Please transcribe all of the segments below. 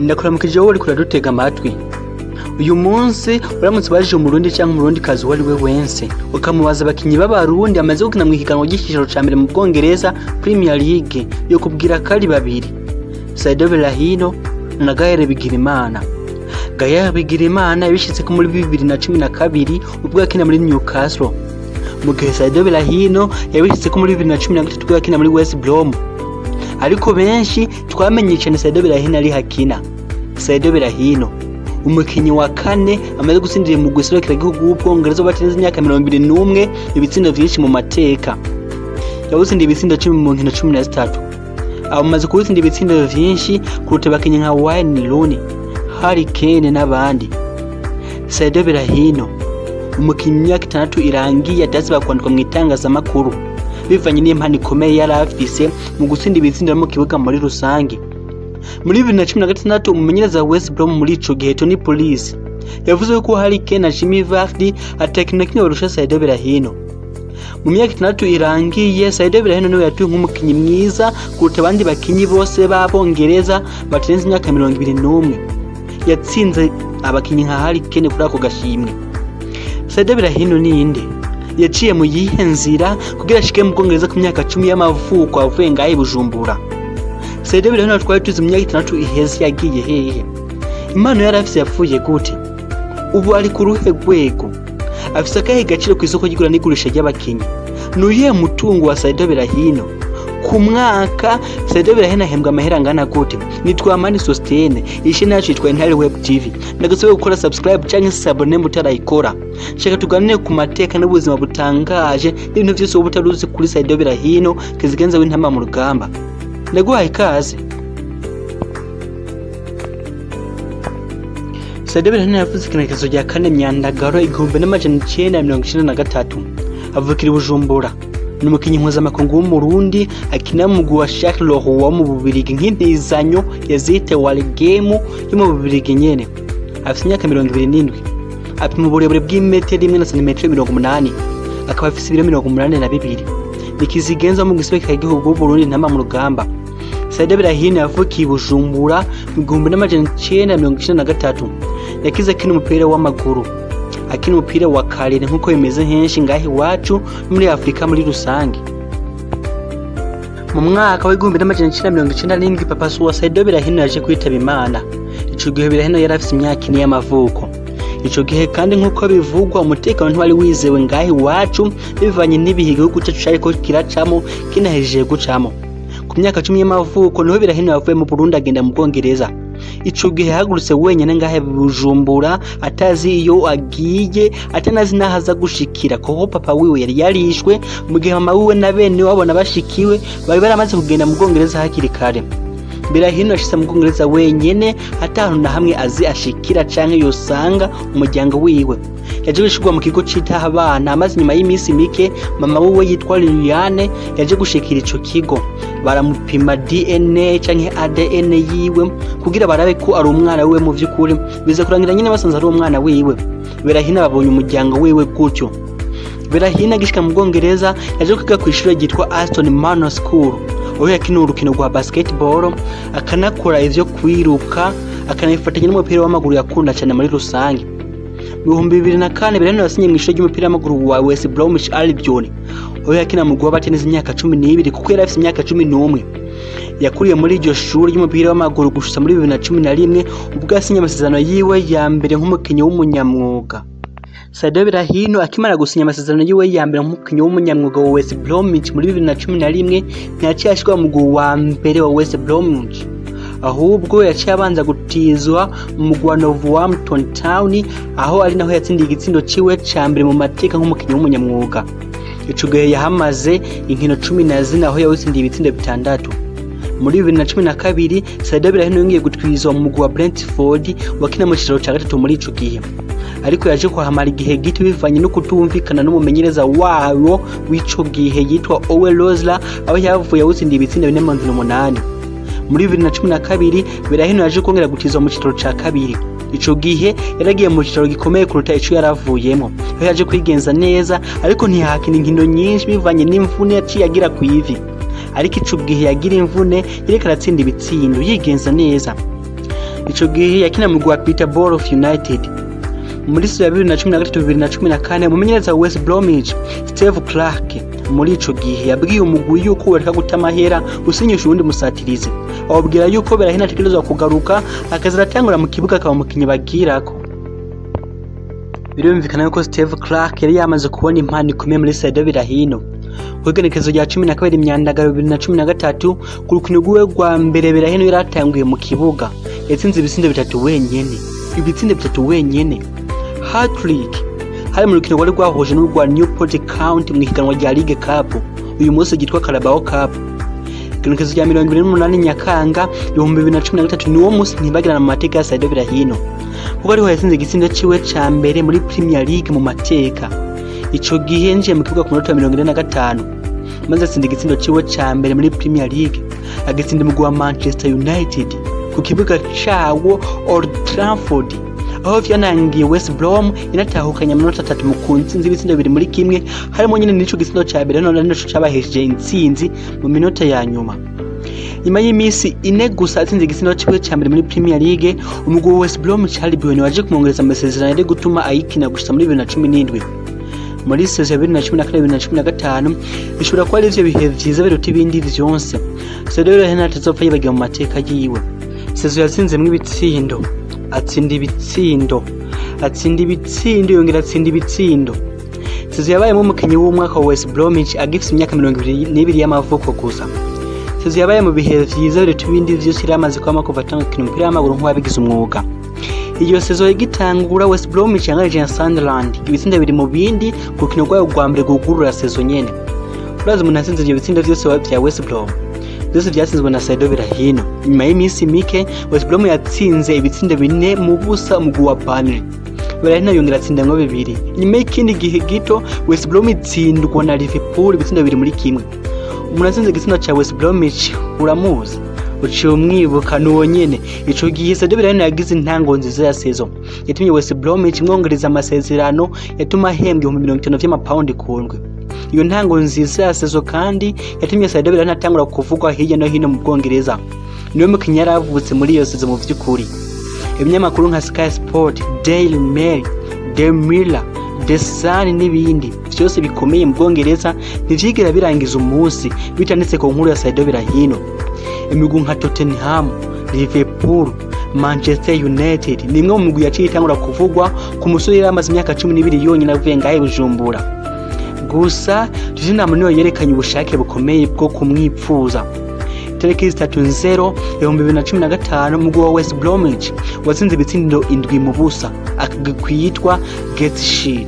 Ndakuramukije wowe uriko uradutega amatwi. Uyu munsi uramutse ubajije umurundi canke umurundikazi uwo ari we wese, ukamubaza abakinyi b'abarundi bamaze gukina mw'ihiganwa ry'icicaro ca mbere mu Bwongereza Premier League, yokubwira ko ari babiri: Saido Berahino na Gaël Bigirimana. Gaël Bigirimana yabishitseko muri 2012 ubwo yakina muri Newcastle, mu gihe Saido Berahino yabishitseko muri 2013 ubwo yakina muri West Brom. Ariko benshi twamenye cane Saido Berahino ariho akina. Saido Berahino, umukinyi wa kane amaze gutsindira mu gihugu w'Ubwongereza w'abatarenze imyaka 21 ibitsindo vyinshi mu mateka. Yawutsindiye ibitsindo 10 mu nkino 13. Amaze kuwutsinda ibitsindo vyinshi kuruta abakinyi nka Wayne Rooney, Harry Kane n'abandi. Saido Berahino, umukinyi imyaka 6 irangiye adasiba kwandikwa mw'itangazamakuru bivanye n'impano ikomeye yari afise mu gutsinda ibitsindo no mu kibuga muri rusange. Muri 2016 umumenyereza wa West Brom muri ico gihe Tony Pulis yavuze ko Harry Kane na Jamie Vardy ata kintu na kimwe barusha Saido Berahino. Mu myaka 6 irangiye, Saido Berahino niwe yatuwe nk'umukinyi mwiza kuruta abandi bakinyi bose b'Abongereza batarenze imyaka 21. Yatsinze abakinyi nka Harry Kane kuri ako gashimwe. Saido Berahino ninde? Yaciye mu yihe nzira kugira ashike mu Bwongereza ku myaka 10 y'amavuko avuye ngaho i Bujumbura? Saido Berahino twari tuzi mu myaka 6 iheze yagiye hehe? Impano yari afise yapfuye gute? Ubu ari ku ruhe rwego? Afise akahe gaciro kw'isoko ry'igura n'igurisha ry'abakinyi? Ni uyihe mutungo wa Saido Berahino? Ku mwaka Saido Berahino ahembwa amahera angana gute? Nitwa Amani Sostene, ishene yacu yitwa Intare Web TV. Ndagusaba gukora subscribe canke s'abonner mutarayikora. Shaka tuganire ku mateka n'ubuzima butangaje n'ibintu vyose woba utaruzi kuri Saido Berahino, kizigenza w'intama mu rugamba. Ndaguhaye ikaze. Saido Berahino yavuze igenekerezo rya 4 Myandagaro 1993, avukira i Bujumbura. Ni umukinyi mpuzamakungu w'Umurundi akina mu mugwi wa Charleroi wo mu Bubirigi nk'intizanyo ya Zite Waregem yo mu Bubirigi nyene. Afise imyaka 27, apima uburebure bw'imetero 1 na santimetero 80, akaba afise ibiro 82. Ni kizigenza mu gihugu w'Uburundi intama mu rugamba. Saido Berahino yavukiye i Bujumbura mu 1993. Yakize akina umupira w'amaguru, akina umupira wa karere nk'uko bimeze henshi ngaho iwacu muri Afrika muri rusange. Mu mwaka wa 1997 papa wa Saido Berahino yaje kwitaba Imana. Ico gihe Berahino yari afise imyaka 4 y'amavuko. Ico gihe kandi nk'uko bivugwa umutekano ntiwari wizewe ngaho iwacu bivanye n'ibihe igihugu cacu cariko kiracamo kinahejeje gucamo. Ku myaka 10 y'amavuko niho Berahino yavuye mu Burundi agenda mu Bwongereza. Ico gihe yahagurutse wenyene ngahe Bujumbura atazi iyo agiye, atanazi n'aho aza gushikira, kuko papa wiwe yari yarishwe, mu gihe mama wiwe na bene wabo bashikiwe bari baramaze kugenda mu Bwongereza hakiri kare. Berahino yashitse mu Bwongereza wenyene atahantu na hamwe azi ashikira canke yosanga umuryango wiwe. Yaje gushirwa mu kigo citaho abana, maze nyuma y'iminsi mike mama wiwe yitwa Liliane yaje gushikira ico kigo. Baramupima DNA canke ADN yiwe kugira barabe ko ari umwana wiwe mu vy'ukuri, biza kurangira nyene basanze ari umwana wiwe. Berahino babonye umuryango wiwe gutyo. Berahino agishika mu Bwongereza yaje kwiga kw'ishure ryitwa Aston Manor School, aho yakina urukino rwa basketball, akanakora ivyo kwiruka, akanifatanya n'umupira w'amaguru yakunda cane muri rusange. Mu 2004 Berahino yasinye mw'ishure ry'umupira w'amaguru wa West Bromwich Albion, aho yakina mu mugwi w'abatenisi imyaka 12 kuko yari afise imyaka 11. Yakuriye muri iryo shure ry'umupira w'amaguru gushitsa muri 2011 ubwo yasinye amasezerano yiwe ya mbere nk'umukinyi w'umunyamwuga. Saido Berahino akimara gusinya amasezerano yiwe ya mbere nk'umukinyi w'umunyamwuga wa West Bromwich muri 2011 ntiyaciye ashirwa mu mugwi wa mbere wa West Bromwich, ahubwo yaciye abanza gutizwa mu mugwi wa Northampton Town, aho ari naho yatsindiye igitsindo ciwe ca mbere mu mateka nk'umukinyi w'umunyamwuga. Ico gihe yahamaze inkino 14 aho yawutsindiye ibitsindo 6. Muri 2012 Saido Berahino yongeye gutwizwa mu mugwi wa Brentford wakina mu cicaro ca gatatu muri ico gihe, ariko yaje kuhamara igihe gito bivanye no kutumvikana n'umumenyereza wawo w'ico gihe yitwa Owe Rosler, aho yavuye awutsindiye ibitsindo 4 mu nkino 8. Muri 2012 Berahino yaje kongera gutizwa mu cicaro ca kabiri. Ico gihe yaragiye mu cicaro gikomeye kuruta ico yaravuyemo, aho yaje kwigenza neza, ariko ntiyahakina inkino nyinshi bivanye n'imvune yaciye agira kw'ivi. Ariko ico gihe yagira imvune yariko aratsinda ibitsindo yigenza neza. Ico gihe yakina mu mugwi wa Peterborough United. Muri saison ya 2013-2014, umumenyereza wa West Bromwich Steve Clark muri ico gihe yabwiye umugwi yuko bareka guta amahera usinyisha uwundi musatirizi, awubwira yuko Berahino ategerezwa kugaruka akaza aratangura mu kibuga akaba umukinyi bagirako. Birumvikana yuko Steve Clark yari yamaze kubona impano ikomeye muri Saido Berahino. Kw'igenekerezo rya 12 Myandagaro 2013, ku rukino rwiwe rwa mbere Berahino yari atanguye mu kibuga, yatsinze ibitsindo bitatu wenyene. Ibitsindo bitatu wenyene, hat-trick. Hari mu rukino rwari rwahuje n'urwa Newport County mu ihiganwa rya League Cup, uyu munsi ryitwa Carabao Cup. Igenekerezo rya 28 Nyakanga 2013 niwo munsi ntibagirana mu mateka ya Saido Berahino, kuko ariho yatsinze igitsindo ciwe ca mbere muri Premier League mu mateka. Ico gihe yinjiye mu kibuga ku munota wa 45, maze atsinda igitsindo ciwe ca mbere muri Premier League, agitsinda umugwi wa Manchester United ku kibuga cawo Old Trafford, aho vyanangiye West Brom inatahukanye amanota atatu mu kuntsinzi ibitsindo 2-1, harimo nyene n'ico gitsindo ca mbere none nico cabahesheje intsinzi mu minota ya nyuma. Nyuma y'imisi ine gusa atsinze igitsindo ciwe ca mbere muri Premier League, umugwi wa West Brom Albion waje kumwongereza amasezerano yari gutuma ayikina gushitsa muri 2017. Muri saison ya 2014-2015 bishobora kuba arivyo bihe vyiza biruta ibindi vyonse Saido Berahino atazopfa yibagiwe mu mateka yiwe. Saison yatsinzemwo ibitsindo, atsinda ibitsindo, atsinda ibitsindo, yongera atsinda ibitsindo. Saison yabayemwo umukinyi w'umwaka wa West Bromwich agifise imyaka 22 y'amavuko gusa. Saison yabaye mu bihe vyiza biruta ibindi vyose yari amaze kwama kuva atanga gukina umupira w'amaguru nk'uwabigize umwuga. Iyo saison igitangura, West Bromwich yanganije na Sunderland ibitsindo biri mu bindi ku rukino rwayo rwa mbere rwugurura saison nyene. Urazi umuntu yatsinze ivyo bitsindo vyose vya West Brom? Vyose vyatsinzwe na Saido Berahino. Nyuma y'iminsi mike West Brom yatsinze ibitsindo 4-0 umugwi wa Burnley. Berahino yongera atsindamwo 2. Nyuma y'ikindi gihe gito West Brom itsindwa na Liverpool ibitsindo 2-1. Umuntu yatsinze igitsindo ca West Bromwich uramuzi, uciye umwibuka nuwo nyene. Ico gihe Saido Berahino yagize intango nziza ya saison yatumye West Bromwich imwongereza amasezerano yatuma ahembwa 50,000 vy'amapawundi ku ndwi. Iyo ntango nziza ya saison kandi yatumye Saido Berahino atangura kuvugwa hirya no hino mu Bwongereza. Niwe mukinyi yaravutse muri iyo saison mu vy'ukuri. Ibinyamakuru nka Sky Sport, Daily Mail, The Mirror, The Sun n'ibindi vyose bikomeye mu Bwongereza ntivyigera birangiza umunsi bitanditse ku nkuru ya Saido Berahino. Imigwi nka Tottenham, Liverpool, Manchester United ni imwe mu migwi yaciye itangura kuvugwa ku musore yari amaze imyaka 12 yonyine avuye ngahe Bujumbura. Gusa Tottenham niyo yerekanye ubushake bukomeye bwo kumwipfuza. Tariki 3/0/2015 umugwi wa West Bromwich watsinze ibitsindo 7-0 akagwi kwitwa Gateshead,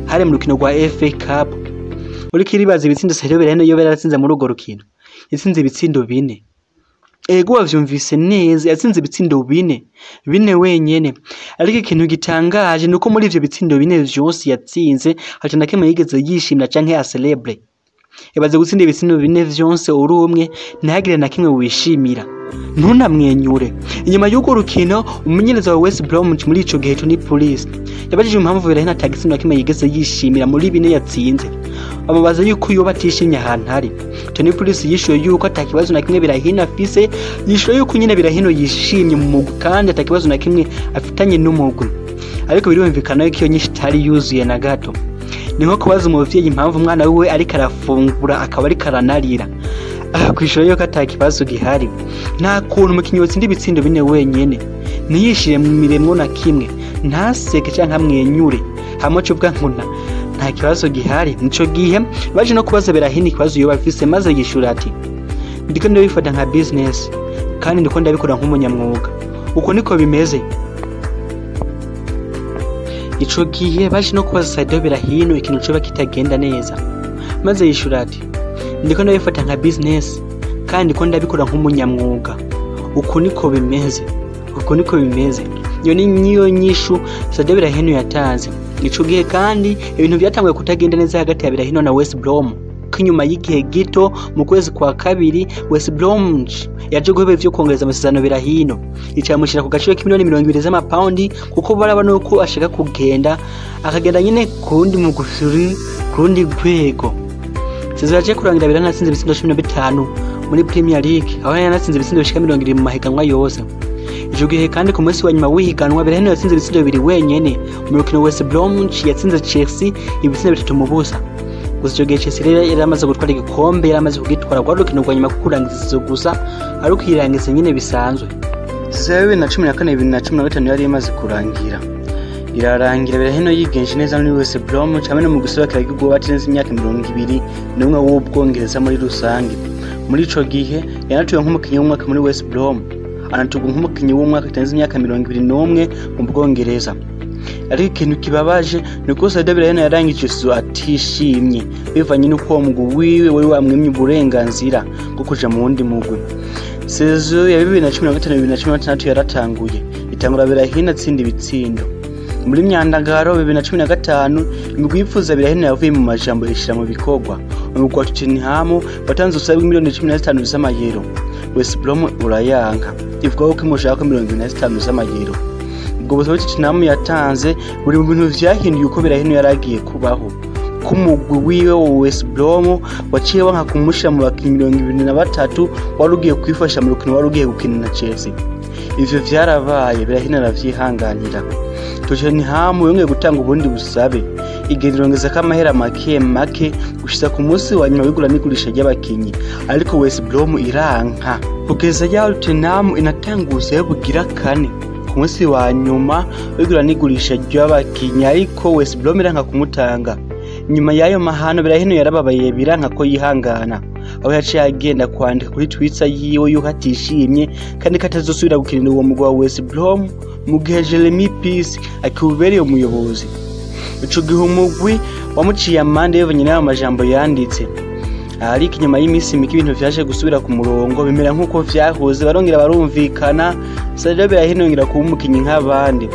hari mu rukino rwa FA Cup. Uriko iribaza ibitsindo Saido Berahino yoba yaratsinze muri urwo rukino? Yatsinze ibitsindo 4. Ego wavyumvise neza, yatsinze ibitsindo 4, 4 wenyene. Ariko ikintu gitangaje nuko muri ivyo bitsindo 4 vyose yatsinze haca na kimwe yigeze yishimira canke acelebre. Ibaze gutsinda ibitsindo 4 vyonse uri umwe ntihagire na kimwe wishimira, ntunamwenyure. Inyuma y'urwo rukino umumenyereza wa West Bromwich muri ico gihe Tony Pulis yabajije impamvu Berahino ata gitsindo na kimwe yigeze yishimira muri 4 yatsinze. Bamubaza yuko yoba atishimye ahantu ari. Tony Pulis yishuye yuko ata kibazo na kimwe Berahino afise, yishuye yuko nyene Berahino yishimye mu mugwi kandi ata kibazo na kimwe afitanye n'umugwi. Ariko birumvikana yuko iyo nyinshi itari yuzuye na gato. Ni nko kubaza umuvyeyi impamvu umwana wiwe ariko arafungura akaba ariko aranarira, kwishura yuko ata kibazo gihari. Nta kuntu umukinyi yotsinda ibitsindo 4 wenyene ntiyishire mu miremwo na kimwe, ntaseke canke amwenyure, hamwe aca uvuga ngo nta kibazo gihari. Nico gihe baje no kubaza Berahino ikibazo yoba afise, maze yishura ati ndiko ndabifata nka business kandi ndiko ndabikora nk'umunyamwuga, uko niko bimeze. Ico gihe baje no kubaza Saido Berahino ikintu coba kitagenda neza, maze yishura ati ndiko ndabifata nka business kandi ndiko ndabikora nk'umunyamwuga, uko niko bimeze, uko niko bimeze. Iyo ni niyo nyishu Saido Berahino yatanze. Ico gihe kandi ibintu vyatanguye kutagenda neza hagati ya Berahino na West Brom. Inyuma y'igihe gito mu kwezi kwa kabiri West Bromwich yaje guheba ivyo kongereza amasezerano Berahino, icamushira ku gaciro k'imiliyoni 20 z'amapaundi, kuko barabona uko ashaka kugenda akagenda nyine kundi mu gusuri kurundi rwego. Saison yaje kurangira Berahino atsinze ibitsindo 15 muri Premier League, aho yanatsinze ibitsindo bishika 70 mu mahiganwa yose. Ico gihe kandi ku munsi wa nyuma w'ihiganwa, Berahino yatsinze ibitsindo bibiri wenyene mu rukino West Bromwich yatsinze Chelsea ibitsindo 3-0. Gusa ico gihe Chelsea rero yari amaze gutwara igikombe, yari amaze kugitwara. Rwari urukino rwa nyuma kukurangiza gusa, ari ukirangiza nyene bisanzwe. Saison ya 2014 2015 yari imaze kurangira, irarangira Berahino yigenje neza muri West Brom hamwe no mu guserukira igihugu batarenze imyaka 21 w'Ubwongereza muri rusange. Muri ico gihe yanatuwe nk'umukinyi w'umwaka muri West Brom, anaturwa nk'umukinyi w'umwaka atarenze imyaka 21 mu Bwongereza. Ariko ikintu kibabaje ni uko Saido Berahino yarangije saison atishimye, bivanye n'uko uwo mugwi wiwe wari wamwimye uburenganzira bwo kuja mu wundi mugwi. Saison ya 2015 2016 yaratanguye, itangura Berahino atsinda ibitsindo. Muri myandagaro 2015, imigwi yipfuza Berahino yavuye mu majambo yishira mu bikorwa. Umugwi wa Tottenham watanze ubusabe bw'imiliyoni 15 z'amayero, West Brom urayanka, ivuga ko imushaka 25 z'amayero. Ubwo busabe Tottenham yatanze buri mu bintu vyahinduye uko Berahino yaragiye kubaho, ko umugwi wiwe wa West Brom waciye wanka kumushira mu bakinyi 23 wari ugiye kwifasha mu rukino wari ugiye gukina na Chelsea. Ivyo vyarabaye, Berahino aravyihanganira. Tottenham yongeye gutanga ubundi busabe, igenda irongezako amahera make make gushitsa ku munsi wa nyuma w'igura n'igurisha ry'abakinyi, ariko West Brom iranka kugeza yaho Tottenham inatanga ubusabe bugira kane ku munsi wa nyuma w'igura n'igurisha ry'abakinyi, ariko West Brom iranka kumutanga. Nyuma y'ayo mahano, Berahino yarababaye biranka ko yihangana, aho yaciye agenda kwandika kuri Twitter yiwe yuko atishimye kandi ko atazosubira gukinira uwo mugwi wa West Brom mu gihe Jeremy Peace akiwubereye umuyobozi. Ico gihe umugwi wamuciye amande bivanye n'ayo majambo yanditse. Ariko inyuma y'iminsi mike ibintu vyaje gusubira ku murongo, bimera nk'uko vyahoze, barongera barumvikana. Saido Berahino yongera kuba umukinyi nk'abandi.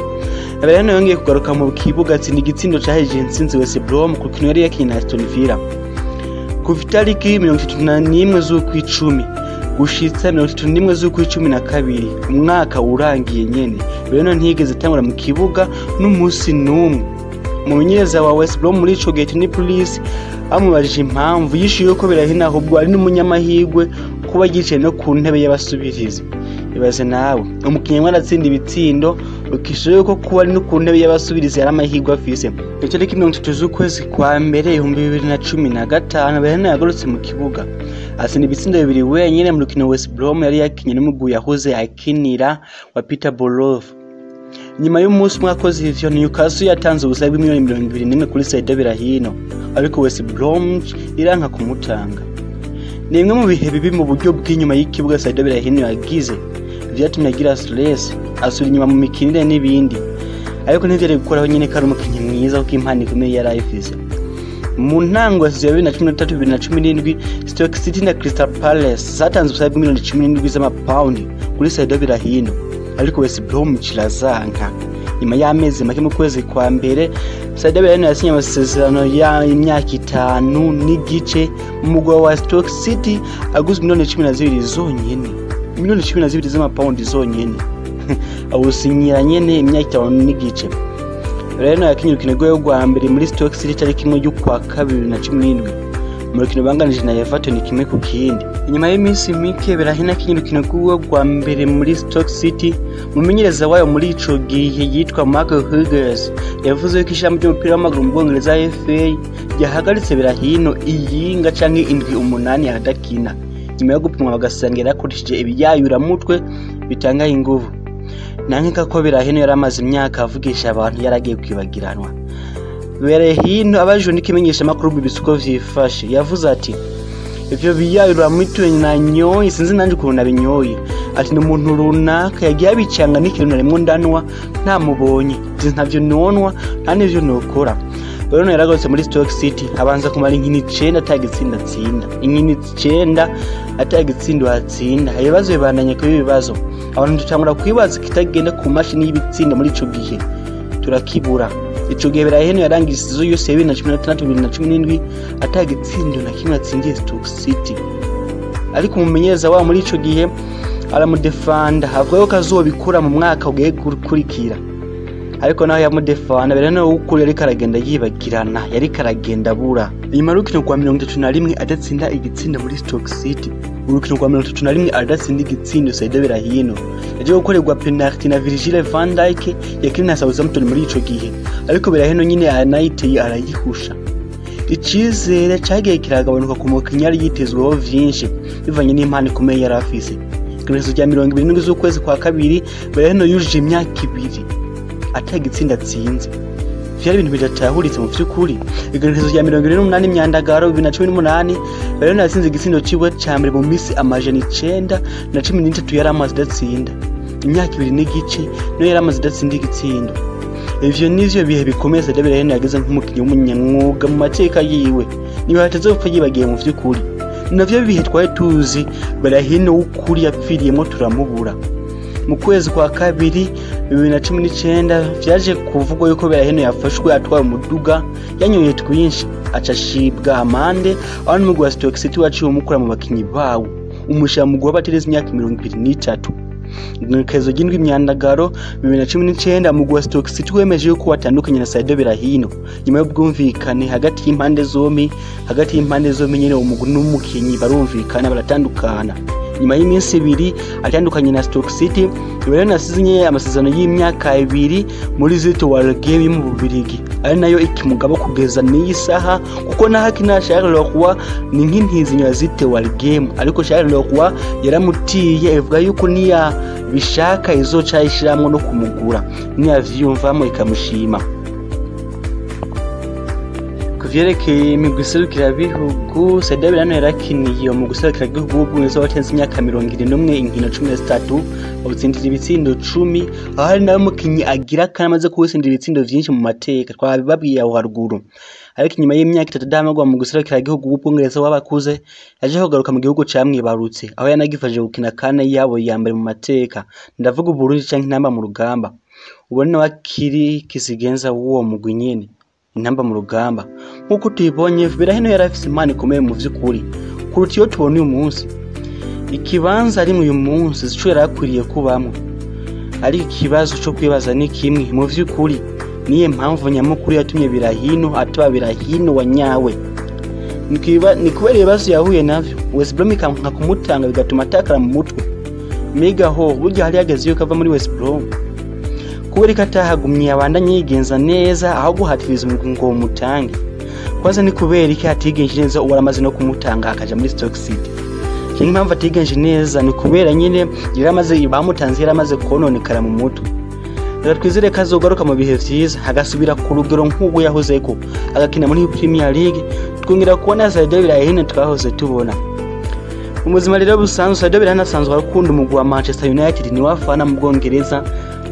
Berahino yongeye kugaruka mu kibuga, atsinda igitsindo cahejeje intsinzi West Brom ku rukino yari yakinye na Aston Villa. Kuva itariki 31 z'ukwicumi gushitsa 31 z'ukwicumi na kabiri, umwaka urangiye nyene, Berahino ntiyigeze atangura mu kibuga n'umunsi n'umwe. Umumenyereza wa West Brom muri ico gihe, Tony Pulis, amubajije impamvu, yishuye ko Berahino ahubwo ari n'umunyamahirwe kuba yicaye no ku ntebe y'abasubirizi. Ibaze nawe, umukinyi arimo aratsinda ibitsindo, ukishuye yuko kuba ari no ku ntebe y'abasubirizi yari amahirwe afise. Itariki 30 z'ukwezi kwa mbere 2015, Berahino yagarutse mu kibuga, atsinda ibitsindo bibiri wenyene mu rukino West Brom yari yakinye n'umugwi yahoze akinira wa Peterborough. Nyuma y'umunsi umwe akoze ivyo, Newcastle yatanze ubusabe bw'imiliyoni 21 kuri Saido Berahino, ariko West Brom iranka kumutanga. Ni bimwe mu bihe bibi mu buryo bw'inyuma y'ikibuga Saido Berahino yagize, vyatumye agira stress, asubira inyuma mu mikinire n'ibindi, ariko ntivyari gukuraho nyene ko ari umukinyi mwiza, kuko impano ikomeye yari ayifise. Mu ntango ya saison ya 2013 2017, Stoke City na Crystal Palace zatanze ubusabe bw'imiliyoni 17 z'amapawundi kuri Saido Berahino, ariko West Brom irazanka. Nyuma y'amezi make, mu kwezi kwa mbere, Saido Berahino yasinye amasezerano y'imyaka 5.5 mu mugwi wa Stoke City, aguze miliyoni 12 zonyene, miliyoni 12 z'amapawundi zonyene, awusinyira nyene imyaka 5.5. Berahino yakinye urukino rwiwe rwa mbere muri Stoke City tariki 1 y'ukwa kabiri 2017, mu rukino banganije na Everton 1-1. Inyuma y'iminsi mike Berahino akinye urukino rwiwe rwa mbere muri Stoke City, umumenyereza wayo muri ico gihe yitwa Mark Hughes yavuze ko ishirahamwe ry'umupira w'amaguru mu Bwongereza, FA, ryahagaritse Berahino iyinga canke indwi 8 adakina, nyuma yo gupimwa bagasanga yarakoresheje ibiyayuramutwe bitanga inguvu. Nankeka ko Berahino yari amaze imyaka avugisha abantu yaragiye kwibagiranwa. Berahino abajijwe n'ikimenyeshamakuru BBC uko vyifashe, yavuze ati: "Ivyo biyayuramutwe nanyoye sinzi nanje ukuntu nabinyoye." Ati: "Ni umuntu runaka yagiye abicanga n'ikintu narimwo ndanwa ntamubonye, ntavyo nonwa nta n'ivyo nokora." Berahino yaragarutse muri Stoke City, abanza kumara inkino 9 ata gitsinda atsinda, inkino 9 ata gitsindo atsinda. Ibibazo bibandanye kuba ibibazo, abantu dutangura kwibaza ikitagenda ku mashini y'ibitsindo muri ico gihe, turakibura. Ico gihe Berahino yarangije saison yose ya 2016 2017 ata gitsindo na kimwe atsindiye Stoke City, ariko umumenyereza wabo muri ico gihe aramudefanda, avuga ko azobikura mu mwaka ugiye gukurikira. Ariko naho yamudefanda, Berahino w'ukuri yariko aragenda yibagirana, yariko aragenda abura. Inyuma y'urukino rwa 31 adatsinda igitsinda muri Stoke City, Urukino rwa 31 adatsinda igitsindo, Saido Berahino yaje gukorerwa penalty na Virgil van Dijk yakina na Southampton muri ico gihe, ariko Berahino nyine anayiteye arayihusha. Icizere cagiye kiragabanuka ku mukinyi yari yitezweho vyinshi bivanye n'impano ikomeye yari afise. Igenekerezo rya 27 z'ukwezi kwa kabiri, Berahino yujuje imyaka 2 ata gitsinda atsinze. Vyari ibintu bidatahuritse mu vy'ukuri. Igenekerezo rya 28 Myandagaro 2018, Berahino yatsinze igitsindo ciwe ca mbere mu misi 913 yari amaze adatsinda. Imyaka 2 n'igice niyo yari amaze adatsinda igitsindo. Ivyo nivyo bihe bikomeye Saido Berahino yageze nk'umukinyi w'umunyamwuga mu mateka yiwe. Niba hatazopfa yibagiye mu vy'ukuri. Navyo bihe twari tuzi Berahino w'ukuri yapfiriyemo turamubura. Mu kwezi kwa kabiri 2019 vyaje kuvugwa yuko Berahino yafashwe atwaye umuduga yanyoye twinshi, aca ashibwa amande, aho n'umugwi wa Stoke City waciye umukura mu bakinyi bawo, umushira mu mugwi w'abatereza imyaka 23. Igenekerezo ry'indwi Myandagaro 2019, umugwi wa Stoke City wemeje yuko watandukanye na Saido Berahino nyuma y'ubwumvikane hagati y'impande zombi. Hagati y'impande zombi nyene umugwi n'umukinyi barumvikana baratandukana. Nyuma y'iminsi 2 atandukanye na Stoke City, Berahino yasinye amasezerano y'imyaka 2 muri Zito Waregem yo mu Bubirigi, ari nayo ikimugabo kugeza n'iyi saha, kuko naho akina Charleroi ni nk'intizinyo ya Zito Waregem, ariko Charleroi yaramutiye ivuga yuko niya bishaka izoca ishiramwo no kumugura niyavyiyumvamo ikamushima. Kuvyerekeye imigwi iserukirabihugu, Saido Berahino yarakiniye mu guserukiragihugu w'Ubwongereza watenze imyaka 71 inkino 13, awutsindira ibitsindo 10, aho hari nawe mukinyi agira kane amaze kuwutsindira ibitsindo vyinshi mu mateka twabibabwiye aho haruguru. Ariko inyuma y'imyaka 3 adahamagwa mu guserukiragihugu w'Ubwongereza w'abakuze, yaje kugaruka mu gihugu camwibarutse, aho yanagifashije gukina kane yabo ya mbere mu mateka, ndavuga Uburundi canke Intamba mu rugamba. Ubu ni nawe akiri kizigenza w'uwo mugwi nyene, Intamba mu rugamba. Nk'uko tubibonye, Berahino yari afise impano ikomeye mu vy'ukuri kuruta iyo tubona uyu munsi. Ikibanza arimwo uyu munsi sico yari akwiriye kubamwo, ariko ikibazo co kwibaza ni kimwe mu vy'ukuri: niye mpamvu nyamukuru yatumye Berahino ataba Berahino wa nyawe? Ni kubera ibibazo yahuye navyo, West Brom ikanka kumutanga bigatuma atakara mu mutwe. Mbega ho burya hari hageze yuko ava muri West Brom? Kubera ko atahagumye abandanye yigenza neza aho guhatiriza umugwi ngo umutange. Kwanza ni kubera iki atigenje neza uwo aramaze no kumutanga akaja muri Stoke City? Kimwe impamvu atigenje neza ni kubera nyine yaramaze bamutanze yaramaze kononekara mu mutwe. Reka twizere ko azogaruka mu bihe vyiza, agasubira ku rugero nk'ubu yahozeko, agakina muri Premier League, twongera kubona Saido Berahino twahoze tubona. Mu buzima rero busanzwe, Saido Berahino asanzwe akunda umugwi wa Manchester United, niwe afana mu Bwongereza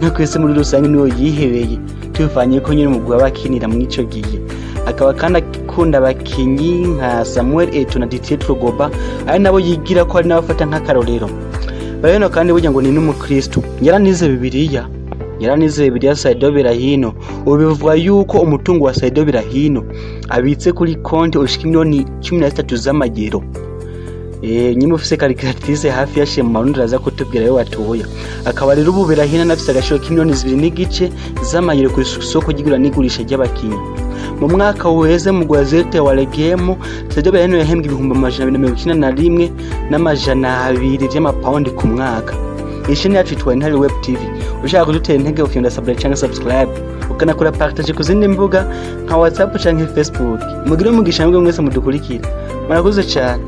no kw'isi muri rusange, niwe yihebeye tubivanye ko nyine umugwi w'abakinira muri ico gihe. Akaba kandi akunda abakinyi nka Samuel Eto'o na Didier Drogba, ari nabo yigira ko ari nabo afata nk'akarorero. Berahino kandi burya ngo ni n'umukristo, yaranize Bibiliya. Yaranize Bibiliya Saido Berahino. Ubu bivugwa yuko umutungo wa Saido Berahino abitse kuri konti ushika miliyoni 13 z'amagero. Nyuma ufise calculatrice hafi yashiye mu marundi araza kutubwira ayo watoya. Akaba rero ubu Berahino anafise agaciro k'imiliyoni 2.5 z'amayero ku isoko ry'igura n'igurisha ry'abakinyi. Mu mwaka uheze mu Gwazete wa Regemo, Saido Berahino yahembwe 291,200 vy'amapawundi ku mwaka. Isheni yacu yitwa Intare Web TV. Ushaka kudutera intege ukiyonda subscribe canke subscribe, ukanakora partage ku zindi mbuga nka WhatsApp canke Facebook. Mugire umugisha mwebwe mwese mudukurikira. Murakoze cane.